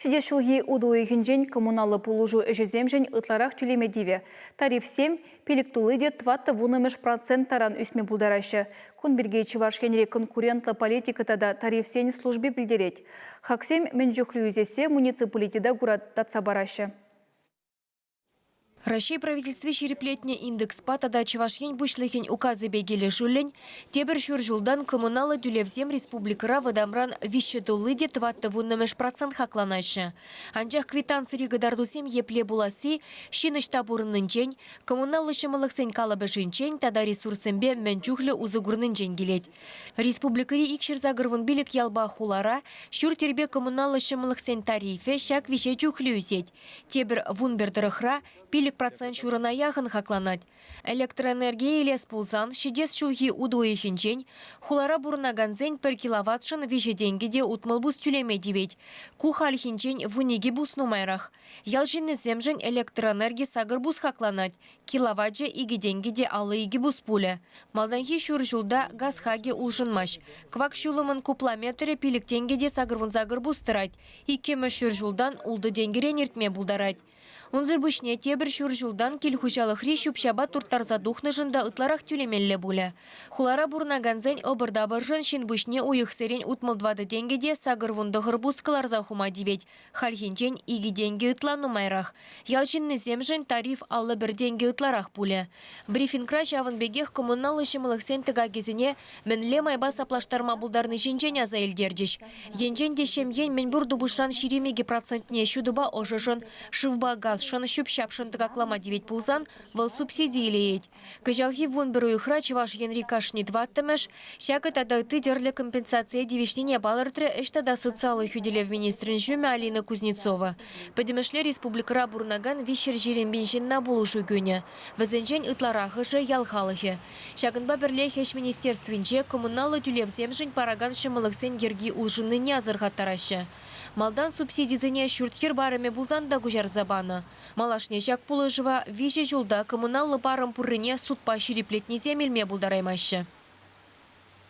Ҫитес ҫулхи утӑ уйӑхӗнчен коммуналлӑ пулӑшу ӗҫӗсемшӗн ытларах тӳлеме тивӗ. Тарифсем 5,4 вуннӑмӗш процент таран ӳсме пултараҫҫӗ. Кун пирки Чӑваш Енри конкурентлӑ политика тата тарифсен служби пӗлтерет. Хаксем мӗн чухлӗ ӳсессе муниципалитета кура татса параҫҫӗ. Раҫҫей Правительстви ҫирӗплетнӗ индекспа тата Чӑваш Ен Пуҫлӑхӗн указӗпе килӗшӳллӗн тепӗр ҫур ҫултан коммуналлӑ тӳлевсем республикӑра вӑтамран 3 те 4 вуннӑмӗш процент хакланаҫҫӗ. Анчах квитанцири кӑтартусем епле пуласси ҫын ӑҫта пурӑннинчен, коммуналлӑ ҫӑмӑллӑхсен калӑпӑшӗнчен тата ресурссемпе мӗн чухлӗ усӑ курнинчен килет. Республикӑри 285 ялпа хулара ҫурт-йӗрпе коммуналлӑ ҫӑмӑллӑхсен тарифӗ ҫак виҫе чухлӗ ӳсет. Тепӗр 11 тӑрӑхра 5% ҫурӑна яхӑн хакланать. Электроэнергие илес пулсан ҫитес ҫулхи утӑ уйӑхӗнчен хулара пурӑнакансен пӗр киловатшӑн 3 тенкӗ те 60 пус тӳлеме тивет. Ку хальхинчен 12 пус нумайрах. Ял ҫыннисемшӗн электроэнерги 8 пус хакланать, киловатчӗ 2 тенкӗ те 52 пус пулӗ. Малтанхи ҫур ҫулта газ хакӗ улшӑнмасть. Кӑвак ҫулӑмӑн кубла метрӗ 5 тенкӗ те 88 пус тӑрать. Иккӗмӗш ҫур ҫултан ултӑ тенкӗрен иртме пултарать. Унсӑр пуҫне тепӗр ҫур ҫултан кил хуҫалӑхри ҫӳп-ҫапа турттарса тухнӑшӑн та ытларах тӳлемелле пулӗ. Хулара пурӑнакансен ӑпӑр-тапӑршӑн ҫын пуҫне уйӑхсерен 64 тенкӗ те 89 пус кӑларса хума тивет. Хальхинчен 2 тенкӗ ытла нумайрах. Ял ҫыннисемшӗн тариф 51 тенкӗ ытларах пулӗ. Брифингра ҫавӑн пекех коммуналлӑ ҫӑмӑллӑхсен тӑкакӗсене мӗнле майпа саплаштарма пултарни ҫинчен аса илтерчӗҫ. Енчен те ҫемьен мӗнпур тупӑшран 22 процентне ҫутӑпа ӑшӑшӑн, шывпа газшӑн, ҫӳп-ҫапшӑн тӑкаклама тивет пулсан, вӑл субсиди илеет. Кӑҫалхи 11 уйӑхра Чӑваш Енри кашни тӑваттӑмӗш ҫакӑ тата ытти тӗрлӗ компенсацие тивӗҫнине палӑртрӗ ӗҫ тата социаллӑ хӳтӗлев министрӗн ҫумӗ Алина Кузнецова. Пӗтӗмӗшле республикӑра пурӑнакан 320 пин ҫынна пулӑшу кӳнӗ. Вӗсенчен ытларахӑшӗ ял халӑхӗ. Ҫакӑнпа пӗрлех Ӗҫ министерствинче коммуналлӑ тӳлевсемшӗн паракан ҫӑмӑллӑхсен йӗрки улшӑннине асӑрхаттараҫҫӗ. Малтан субсидисене ҫурт-йӗр парӑмӗ пулсан та куҫарса панӑ. Малашне ҫак пулӑшӑва 3 ҫулта коммуналлӑ парӑм пуррине судпа ҫирӗплетнисем илме пултараймаҫҫӗ.